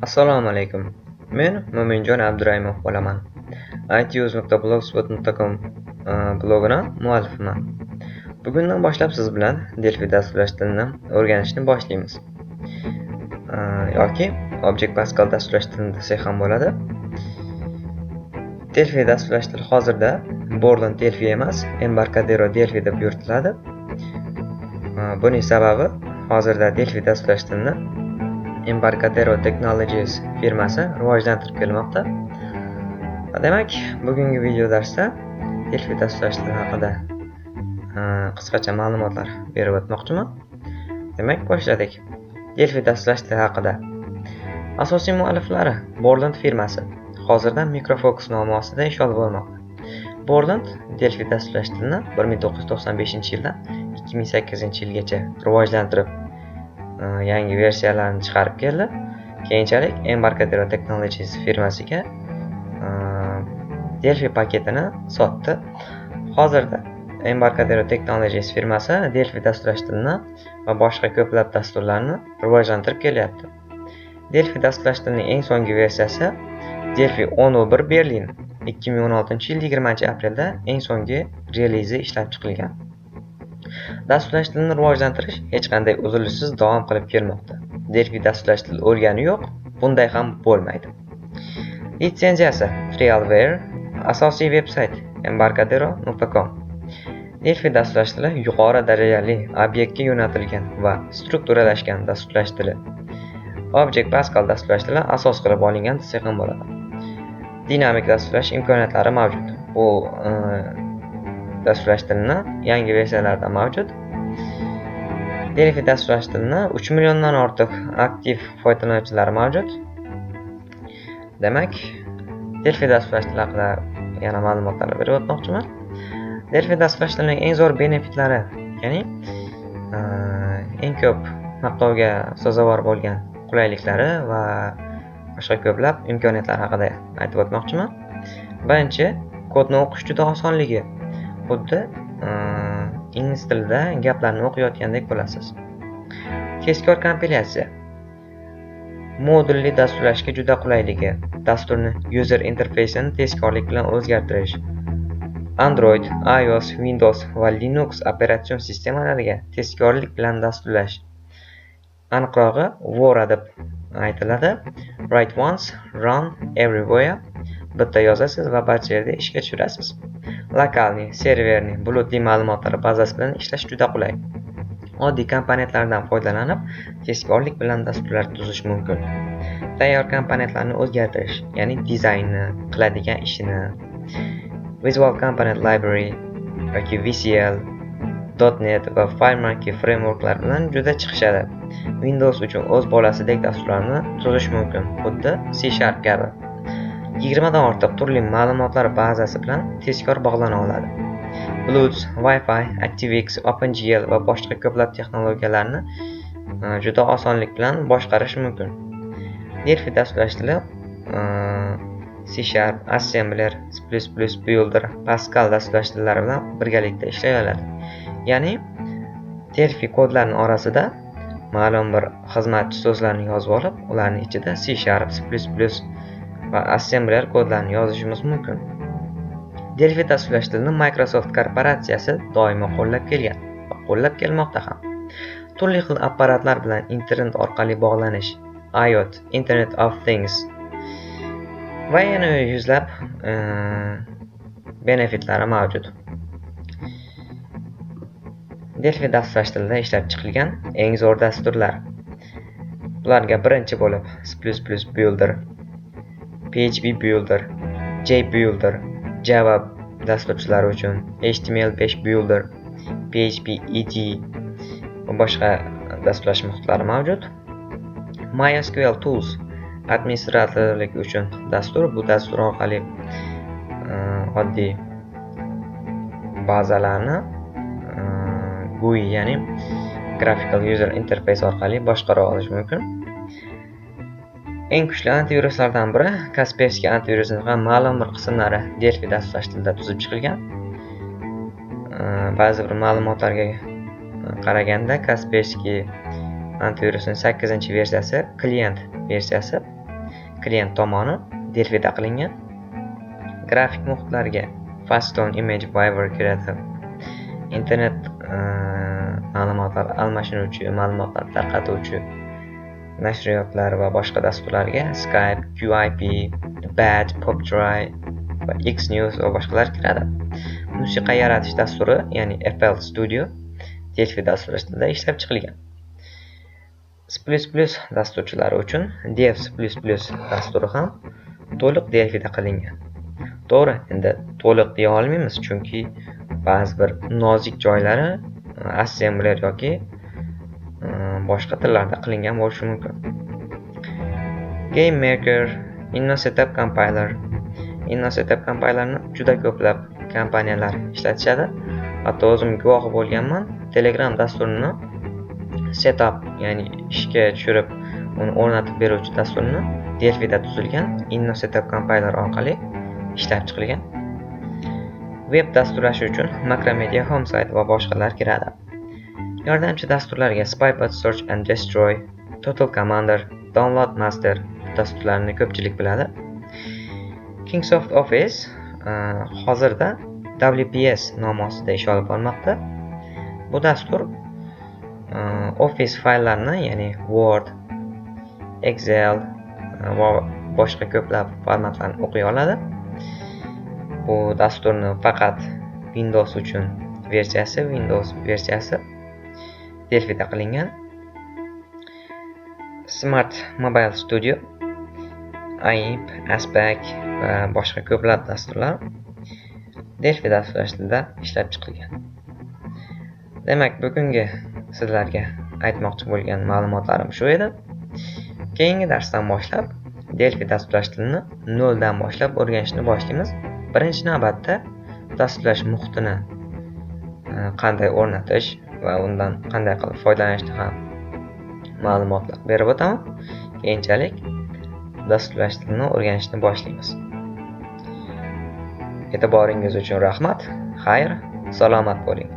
Assalomu alaykum. Men Mo'minjon Abduraimov bo'laman. ituz.blogspot.com blogini muallifiman. Bugundan boshlab siz bilan Delphi dasturlash tilini o'rganishni boshlaymiz. Yoki Object Pascal dasturlash tilini desak ham bo'ladi. Delphi dasturlash tili hozirda Borland Delphi emas, Embarcadero Delphi deb yuritiladi. Buning sababi, hozirda Delphi dasturlash tilini Embarcadero Technologies firmasi rivojlantirib kelmoqda. Demak, bugungi video darsda Delphi dasturlash tili haqida qisqacha ma'lumotlar berib o'tmoqchiman. Demak, boshladik. Delphi dasturlash tili haqida. Asosiy mualliflari Borland firmasi. Hozirda Micro Focus nomi ostida ish olib bormoqda. Borland Delphi dasturlash tilini 1995-yildan 2008-yilgacha rivojlantirib, yangi versiyalarni chiqarib keldi. Keyinchalik Embarcadero Technologies firmasiga Delphi paketini sotdi. Hozirda Embarcadero Technologies firmasi Delphi dasturlash tilini va boshqa ko'plab dasturlarni rivojlantirib kelyapti. Delphi dasturlash tilining eng so'nggi versiyasi Delphi 10.1 Berlin 2016-yil 20-aprelda eng so'nggi relizi ishlab chiqilgan. Dasturlash tilini rivojlantirish hech qanday uzilishsiz davom qilib kelmoqda. Delphi dasturlash tili o'lgani yo'q, bunday ham bo'lmaydi. Litsenziyasi Trialware, asosiy veb-sayt embarcadero.com. Delphi dasturlash tili yuqori darajali obyektga yo'naltirilgan va strukturalashgan dasturlash tili. Object Pascal dasturlash tili asos qilib olingan desak ham bo'ladi. Dinamik dasturlash imkoniyatlari mavjud. Bu dasturlash tilini yangi versiyalarida mavjud. Delphi dasturlash tilini 3 milliondan ortiq aktiv foydalanuvchilari mavjud. Demak, Delphi dasturlash tili haqida yana ma'lumotlarni berib o'tmoqchiman. Delphi dasturlash tilining eng zo'r benefitlari, ya'ni eng ko'p maqtovga sazovor bo'lgan qulayliklari va boshqa ko'plab imkoniyatlar haqida aytib o'tmoqchiman. Birinchi, kodni o'qish juda osonligi. Xuddi ingliz tilida gaplarni o'qiyotgandek bo'lasiz. Tezkor kompilyatsiya. Modulli dasturlashga juda qulayligi, dasturni user interfeysini tezkorlik bilan o'zgartirish, Android, iOS, Windows va Linux operatsion sistemalariga tezkorlik bilan dasturlash. Aniqrog'i, WORA deb aytiladi. Write once, run everywhere. Bitta yozasiz va barcha yerda ishga tushirasiz. Локальный, серверный, bulutli ma'lumotlar bazasi bilan ishlash juda qulay. Oddiy komponentlardan foydalanib, tezkorlik bilan dasturlar tuzish mumkin. Tayyor komponentlarni o'zgartirish, ya'ni dizaynni, qiladigan ishini, Visual Component Library yoki VCL, .NET va FireMonkey frameworklar bilan juda chiqishadi. Windows uchun o'z bolasidek dasturlarni tuzish mumkin, xuddi C# kabi. 20 dan ortiq turli ma'lumotlar bazasi bilan tezkor bog'lana oladi. Bluetooth, Wi-Fi, ActiveX, OpenGL va boshqa ko'plab texnologiyalarni juda osonlik bilan boshqarish mumkin. Delphi dasturlash tili C#, Assembler, C++ Builder, Pascal dasturlash tillari bilan birgalikda ishlay oladi. Ya'ni Delphi kodlarining orasida ma'lum bir xizmatchi so'zlarni yozib olib, ularning ichida C#, C++ va Assembler kodlarini yozishimiz mumkin. Delphi dasturlash tilini Microsoft korporatsiyasi doimo qo'llab kelgan va qo'llab kelmoqda ham. Turli xil apparatlar bilan internet orqali bog'lanish, IoT, Internet of Things va yana yuzlab benefitlari mavjud. Delphi dasturlash tilida ishlab chiqilgan eng zo'r dasturlar. Bularga birinchi bo'lib C++ Builder, PHP Builder, JBuilder, Java dasturchilari uchun HTML5 Builder, PHP ED va boshqa dasturlash muhitlari mavjud. MySQL Tools administratorlik uchun dastur. Bu dastur orqali oddiy bazalarni GUI, ya'ni Graphical User Interface orqali boshqara olish mumkin. Eng kuchli antiviruslardan biri Kaspersky antivirusining ham ma'lum bir qismlari Delphi dasturlash tilida tuzib chiqilgan. Ba'zi bir ma'lumotlarga qaraganda, Kaspersky antivirusining 8-versiyasi klient versiyasi. Klient tomoni Delphi'da qilingan. Grafik muhitlarga Faststone Image Viewer kiradi. Internet ma'lumotlar almashinuvchi, ma'lumotlar tarqatuvchi nashriyotlar va boshqa dasturlarga Skype, QIP, Bat, PopDry va Xnews va boshqalar kiradi. Musiqa yaratish dasturi, ya'ni FL Studio Delphi dasturlash tilida ishlab chiqilgan. C++ dasturchilari uchun Dev C++ dasturi ham to'liq Delphi'da qilingan. To'g'ri, endi to'liq deya olmaymiz, chunki ba'zi bir nozik joylari assembler yoki boshqa tillarda qilingan bo'lishi mumkin. Game Maker, InnoSetup Compiler. InnoSetup Compilerni juda ko'plab kompaniyalar ishlatishadi. Hatto o'zim guvohi bo'lganman. Telegram dasturini setup, ya'ni ishga tushirib, uni o'rnatib beruvchi dasturni Delphi'da tuzilgan InnoSetup Compiler orqali ishlab chiqilgan. Web dasturlashi uchun Macromedia HomeSite va boshqalar kiradi. Yordamchi dasturlarga Spybot Search and Destroy, Total Commander, Download Master dasturlarini ko'pchilik biladi. Kingsoft Office hozirda WPS nomi ostida ish olib bormoqda. Bu dastur Office fayllarini, ya'ni Word, Excel va boshqa ko'plab formatlarni o'qiy oladi. Bu dasturni faqat Windows uchun versiyasi, Windows versiyasi Delphi'da qilingan. Smart Mobile Studio, AIMP, Aspec va boshqa ko'plab dasturlar Delphi dasturlash tilida ishlab chiqilgan. Demak, bugungi sizlarga aytmoqchi bo'lgan ma'lumotlarim shu edi. Keyingi darsdan boshlab Delphi dasturlash tilini noldan boshlab o'rganishni boshlaymiz. Birinchi navbatda dasturlash muhitini qanday o'rnatish va undan qanday qilib foydalanishni ham ma'lumotlar berib o'taman. Keyinchalik dasturlash tilini o'rganishni boshlaymiz. E'tiboringiz uchun rahmat. Xayr, salomat bo'ling.